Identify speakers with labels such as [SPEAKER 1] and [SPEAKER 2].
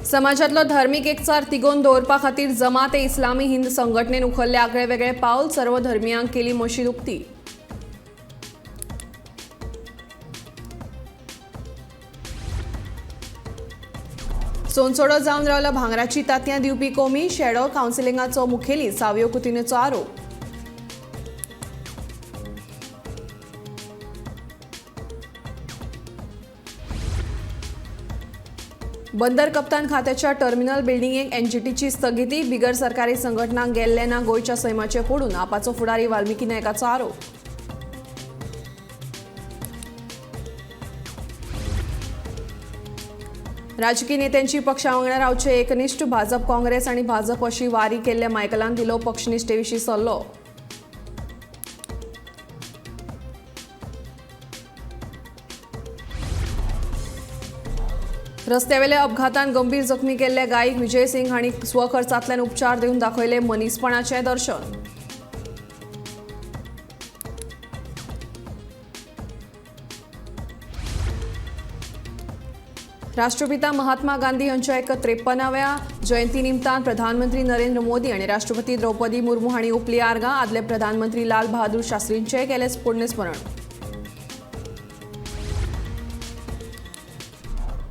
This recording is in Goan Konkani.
[SPEAKER 1] समाजातलो धर्मीक एकचार तिगोवन दवरपा खातीर जमात ए इस्लामी हिंद संघटनेन उखल्ले आगळे वेगळे पावल. सर्व धर्मियांक केली मशीद उक्ती. सोनसोडो जावन रावला भांगराची तातयां दिवपी कोमी. शेडो कावन्सिलिंगाचो मुखेली सावियो कुतिन्होचो आरोप. बंदर कप्तान खात्याच्या टर्मिनल बिल्डिंगेक एनजीटीची स्थगिती. बिगर सरकारी संघटनांक गेल्ले ना गोंयच्या सैमाचे पडून. आपाचो फुडारी वाल्मिकी नायकाचो आरोप. राजकीय नेत्यांची पक्षा वांगडा रावचे एकनिष्ठ. भाजप काँग्रेस आनी भाजप अशी वारी केल्ल्या मायकलान दिलो पक्षनिष्ठेविशीं सल्लो. रस्त्यावेल्या अपघातान गंभीर जखमी केल्ल्या गायक विजय सिंग हांणी स्वखर्चांतल्यान उपचार दिवन दाखयले मनीसपणाचें दर्शन. राष्ट्रपिता महात्मा गांधी हांच्या 53व्या जयंती निमतान प्रधानमंत्री नरेंद्र मोदी आनी राष्ट्रपती द्रौपदी मुर्मू हांणी उपली आर्गां. आदले प्रधानमंत्री लाल बहादूर शास्त्रींचें केलें पुण्यस्मरण.